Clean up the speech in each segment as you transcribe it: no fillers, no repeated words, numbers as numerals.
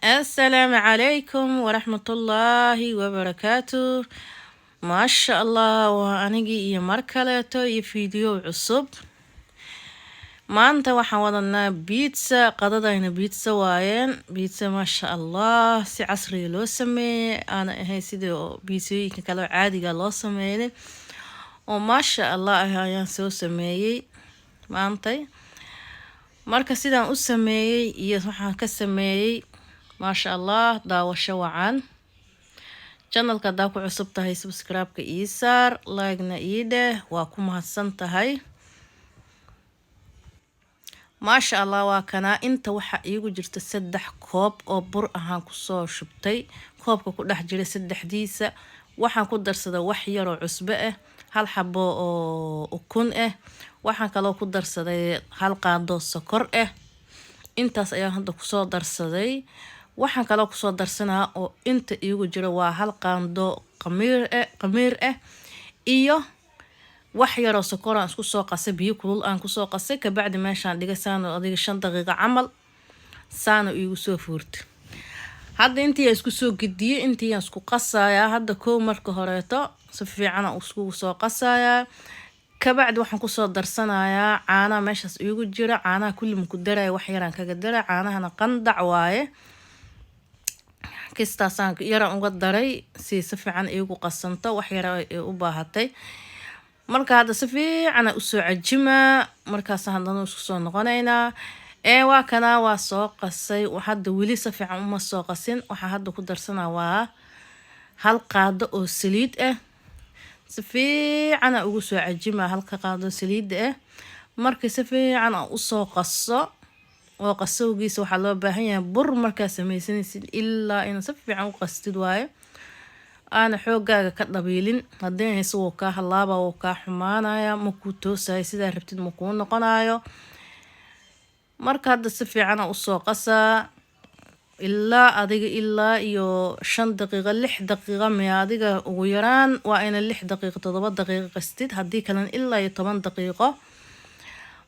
Assalaamu calaykum waraxmatullaahi wabarakaatu. Maasha Allah, waa anigii iyo mar kaleeto iyo fiideo cusub. Maanta waxaan wadanaa pizza. Qadadayna pizza waayeen. Pizza, maasha Allah, si casriga loo sameeyey, aana ahayn sidii oo pizzooyinka kale oo caadiga loo sameeyay, oo maasha Allah ah ayaan soo sameeyey maantay. Marka sidaan u sameeyey iyo waxaan ka sameeyey, maasha Allah, daawasho wacan. Channelka haddaa ku cusub tahay, subscribe-ka ii saar, like-na ii dheh, waa ku mahadsan tahay. Maasha Allah, waa kanaa. Inta waxaa iigu jirta 3 koob oo bur ahaan kusoo shubtay. Koobka ku dhex jira saddexdiisa waxaan ku darsaday wax yaroo cusbo ah, hal xabo oo ukun ah, waxaan kaloo ku darsaday hal qaadoo sokor ah. Intaas ayaan hadda kusoo darsaday. Waxaan kaloo kusoo darsanaa oo inta iigu jira waa hal qaando qamiir ah iyo wax yaroo sokor aan isku soo qasay, biyo kulul aan kusoo qasay. Kabacdi meeshaan dhigay saano adiga 5 daqiiqo camal, saano iigu soo fuurta. Hadda intii aan isku soo gediyey, intii aan isku qasayaa hadda. Kow, marka horeeto si fiican aan iskugu soo qasayaa. Kabacdi waxaan kusoo darsanayaa caanaha meeshaas iigu jira. Caanaha kulli maku daraya, wax yaraan kaga dara. Caanahana qandac waaye, kistaasaan yaraan uga daray si si fiican iigu qasanto. Wax yara ay u baahatay. Marka hadda si fiican usoo cajimaa, markaas haddana isku soo noqonaynaa. Ee waa kanaa, waa soo qasay. Hadda weli si fiican uma soo qasin. Waxaa hadda ku darsanaa waa hal qaado oo saliid ah. Si fiicana ugu soo cajimaa halka qaado saliidda ah. Markii si fiican aan usoo qaso oo qasowgiisa, waxaa loo baahan yahay bur markaa sameysanaysid ilaa inaad si fiican u qastid waaye, aana xoogaaga ka dhabiilin. Haddii hayse, wuu kaa halaaba, wuu kaa xumaanaya, ma kuu toosayo, sidaa rabtid ma kuu noqonayo. Marka hadda si fiican aan usoo qasaa ilaa adiga ilaa iyo 5 daqiiqo, 6 daqiiqo miya adiga ugu yaraan. Waa ina 6 daqiiqo, 7 daqiiqo qastid, haddii kalena ilaa iyo 10 daqiiqo.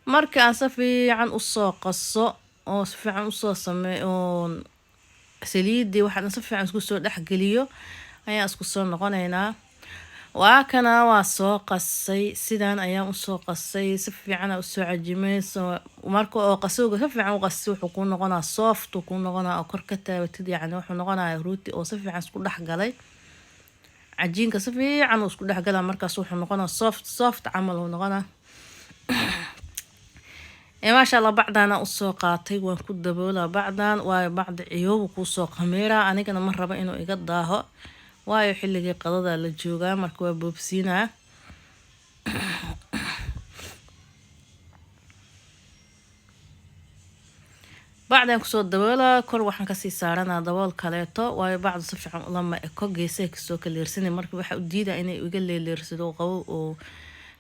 Marka aan si fiican usoo qaso oo si fiican usoo samey oo saliidii waxaa si fiican isku soo dhexgeliyo, ayaan isku soo noqonaynaa. Waa kana, waa soo qasay. Sidaan ayaan usoo qasay, si fiican aa usoo cajimay. Marka oo qasowga si fiican u qasay, wuxuu kuu noqonaa soft, uu kuu noqonaa oo kor ka taabatid, yacni wuxuu noqonayaa rooti oo si fiican isku dhex galay. Cajiinka si fiican uu isku dhex galaa, markaas wuxuu noqonaa soft, soft camal uu noqonaa. Maasha Allah, bacdaana usoo qaatay, waan ku daboolaa bacdan, waayo bacda ciyoobu kuusoo khamiiraa. Anigana ma rabo inuu iga daaho, waayo xilligii qadada la joogaa. Marka waa boobsiinaa. Bacdan kusoo daboolaa, kor waxaan kasii saaranaa dabool kaleeto, waayo bacdu si fiican ulama eko, geesaha kasoo kaleersanay. Marka waxaa u diidaa inay iga leeleersado, qabow oo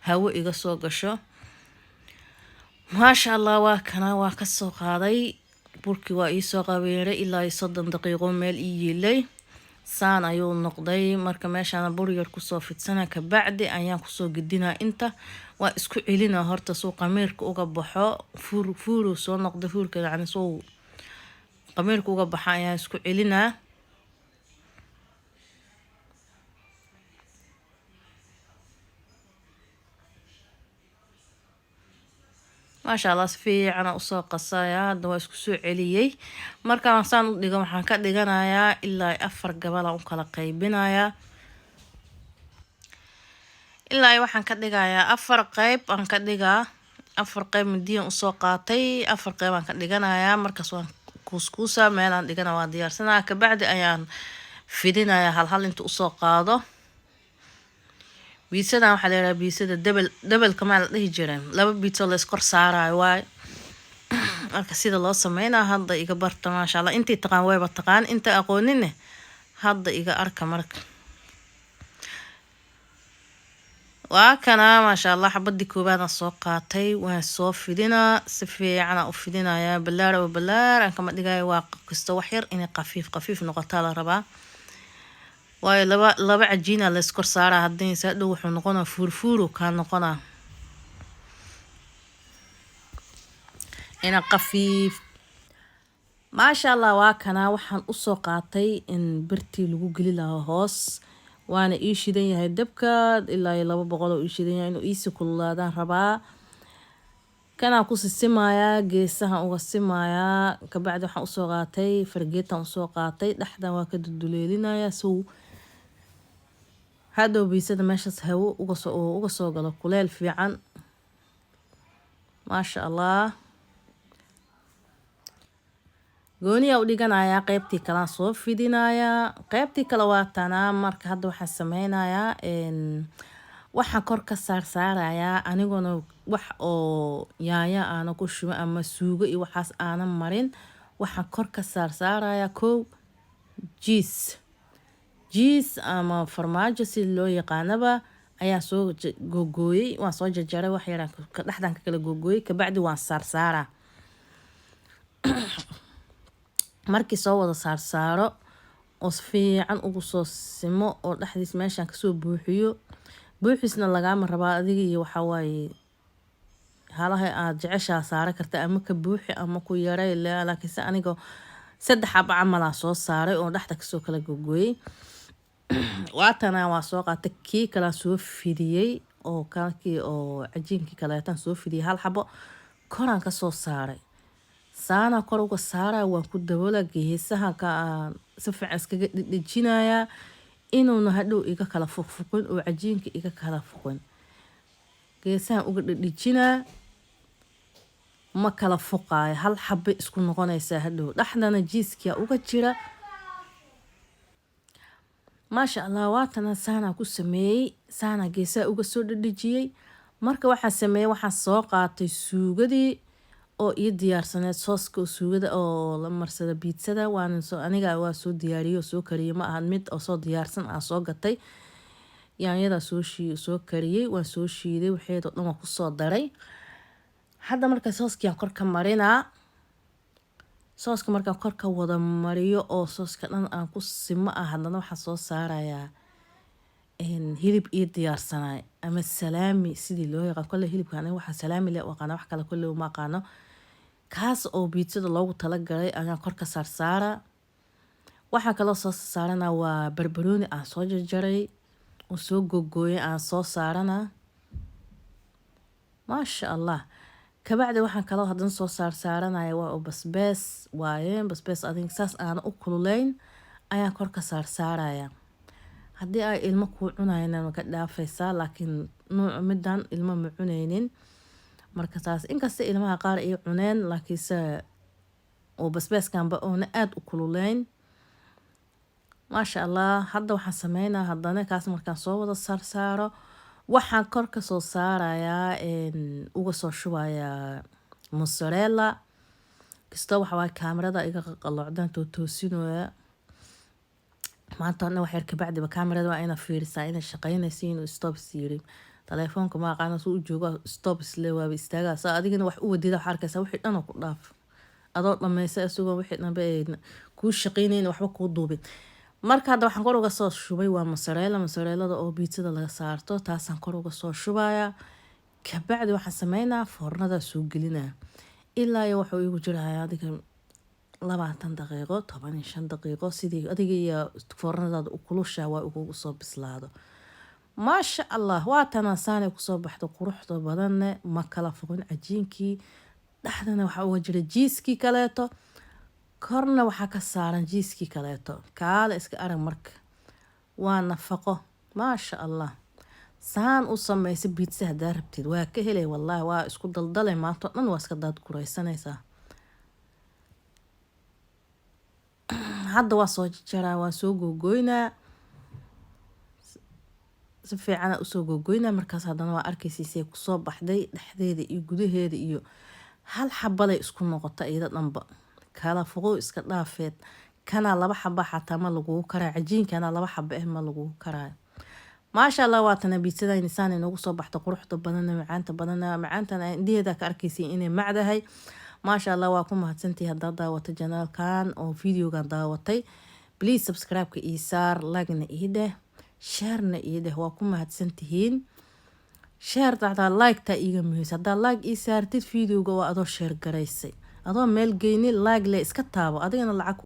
hawo iga soo gasho. Maasha Allah, waa kana, waa kasoo qaaday burkii, waa iisoo qabeeray ilaa iyo 30 daqiiqo meel ii yiilay. Saan ayuu noqday. Marka meeshaana bur yar kusoo fidsana, kabacdi ayaan kusoo gedinaa. Inta waa isku celinaa horta suu qamiirka uga baxo. Fuur fuuruu soo noqday fuurka, yacni suu qamiirka uga baxa ayaan isku celinaa. Maasha Allah, si fiicana usoo qasaya. Hadda waa isku soo celiyey. Markaan saan u dhigo, waxaan ka dhiganayaa ilaa afar gabalaan u kala qaybinayaa. Ilaa waxaan ka dhigayaa afar qeyb aan ka dhigaa. Afar qeyb midiyan usoo qaatay, afar qeyb aan ka dhiganayaa. Markaas waan kuuskuusaa, meelaan dhigana, waan diyaarsanaya. Kabacdi ayaan fidinayaa hal hal inta usoo qaado. Pizzadan waxaa la yidhaha pizzada double, doubleka maa la dhihi jiray, laba pizza la iskor saarayo waay. Marka sida loo sameynaa hadda iga barta. Maasha Allah, intii taqaan wayba taqaan, inta aqoonine hadda iga arka. Marka waa kana, maasha Allah, xabadii koowaadaan soo qaatay, waan soo fidinaa. Si fiicana u fidinayaa, balaar oo balaar aan kama dhigayo. Waa kasta wax yar inay qafiif qafiif noqotaa la rabaa, waayo laba laba cajiina la iskor saaraa. Haddii saa dhow wuxuu noqonaa fuurfuuru kaa noqonaa. Ina qafiif. Maasha Allah, waa kanaa. Waxaan usoo qaatay in birtii lagu geli lahaa hoos, waana ii shidan yahay dabka ilaa iyo 200 oo ii shidan yahay. Inuu iisi kululaadaan rabaa. Kanaan ku sisimayaa, geesahan uga simayaa. Kabacdi waxaan usoo qaatay fargeetan, usoo qaatay dhexdan, waa ka duduleelinayaa sow hadhow biisada meeshaas hawo uga soo galo, kuleel fiican. Maasha Allah, gooniyaa u dhiganayaa. Qeybtii kalaan soo fidinayaa, qeybtii kale waa tanaa. Marka hadda waxaan sameynayaa, waxaan kor ka saarsaarayaa, anigoona wax oo yaanya aana ku shubin ama suugo iyo waxaas aanan marin. Waxaan kor ka saarsaarayaa kow cheese, cheese ama farmaajo si loo yaqaanaba ayaa soo googooyey. Waan soo jarjaray, wax yaraan dhexdan ka kala googooyey. Kabacdi waan saarsaaraa. Markii soo wada saarsaaro oo si fiican ugu soo simo oo dhexdiis meeshaan kasoo buuxiyo, buuxisna lagaama rabaa adiga iyo waxaa waaye halaha aad jeceshaa saara karta, ama ka buuxi ama ku yaray. Laakiinse aniga saddex xaba camalaa soo saaray oo dhexda kasoo kala googooyey. Waatana, waa soo qaatay, kii kalaa soo fidiyey oo kalkii oo cajiinkii kaleetaan soo fidiyey. Hal xabo koraan kasoo saaray, saana kor uga saaraya, waan ku daboola, geesaha ka si fiican iskaga dhedhejinayaa inuuna hadhow iga kala fuqfuqin oo cajiinka iga kala fuqin. Geesahan uga dhedhejinaa, ma kala fuqaayo, hal xabo isku noqonaysaa hadhow. Dhexdana cheese-kia uga jira. Maasha Allah, waatana, saanaa ku sameeyey, saanaa geesaha uga soo dhedhejiyey. Marka waxaan sameeyey, waxaan soo qaatay suugadii oo ii diyaarsaneed, sauce-ka suugada oo la marsada biidsada. Waana soo, aniga waa soo diyaariyey oo soo kariyey, ma ahan mid oo soo diyaarsan aan soo gatay. Yaanyadaa soo kariyey, waan soo shiiday, waxeedoo dhan waan kusoo daray. Hadda marka sauce-kiaan kor ka marinaa. Sauce-ka markaan kor ka wada mariyo oo sauce-ka dhan aan ku simo ah, haddana waxaan soo saarayaa hilib ii diyaarsanaay ama salaami sidii loo yaqaan. Kolle hilibka aniga waxaa salaami le u aqaana, wax kale kolle uma aqaano. Kaas oo biitsada loogu talagalay ayaan kor ka saarsaaraa. Waxaa kaloo soo saarana waa barbarooni aan soo jarjaray oo soo gogooyay aan soo saarana. Maasha Allah, kabacdi waxaan kaloo haddana soo saarsaaranaya waa oo basbees waaye, basbees adiga saas aana u kululeyn ayaan kor ka saarsaaraya. Haddii ay ilmo kuu cunayana ma ka dhaafaysaa, laakiin nuuca midan ilmo ma cuneynin. Marka taas inkasta ilmaha qaar ay cuneen, laakiinse oo basbeeskanba oona aada u kululeyn. Maasha Allah, hadda waxaan sameynaa, haddana kaas markaan soo wada saarsaaro, waxaan kor ka soo saarayaa, uga soo shubayaa mozzarella. Kastoo waxa waaye kaamirada iga qalloocdaan, toosinooya maanta o dhan. Wax yar kabacdiba kaamirada waa ina fiirisaa inay shaqeynayso, inuu stop yiri taleefoonka. Ma aqaana suu u joogo, stop isle waaba istaagaa. Saa adigana wax u wadida, waxaa arkaysaa wixii dhan oo ku dhaaf adoo dhameysa, isagoo wixii dhanba ay kuu shaqeynayn, waxba kuu duubin. Marka hadda waxaan kor uga soo shubay waa mozzarella, mozzarellada oo biitsada laga saarto, taasaan kor uga soo shubayaa. Kabacdi waxaan sameynaa foornada soo gelinaa ilaa iyo wuxuu igu jiraya adiga 20 daqiiqo, 15 daqiiqo, sidii adiga iyo foornadaada u kulushaa waa ugugu soo bislaado. Maasha Allah, waatana, saanay kusoo baxdo quruxda badanne. Ma kala foqin cajiinkii. Dhexdana waxaa uga jira cheese-kii kaleeto, korna waxaa ka saaran cheese-kii kaleeto. Kaale iska arag. Marka waa nafaqo. Maasha Allah, saan u sameysa biitsa hadaa rabtid, waa ka helay wallaahi. Waa isku daldalay maanta o dhan, waa iska daadguraysanaysaa. Hadda waa soo jajaraa, waa soo googoynaa, si fiicana usoo googoynaa. Markaas haddana waa arkaysiisay kusoo baxday dhexdeeda iyo gudaheeda iyo hal xabaday isku noqota iyada dhanba, kala foqow iska dhaafeed. Kanaa laba xaba xataa ma lagugu karaayo, cajiinkana laba xaba ah ma lagugu karaayo. Maasha Allah, waatana biitsadayni saan inoogu soo baxda quruxda badana, macaanta badana, macaantana indhaheeda ka arkaysay inay macdahay. Maasha Allah, waa ku mahadsantihi haddaad daawatay channel-kan oo videogan daawatay. Please subscribe-ka ii saar, like-na ii dheh, share-na ii dheh. Waa ku mahadsantihiin. Share hataa like-taa iiga muhiimsa. Haddaad like ii saartid videoga, waa adoo share garaysay. Adoo meel geyni, like le iska taabo, adigana lacag.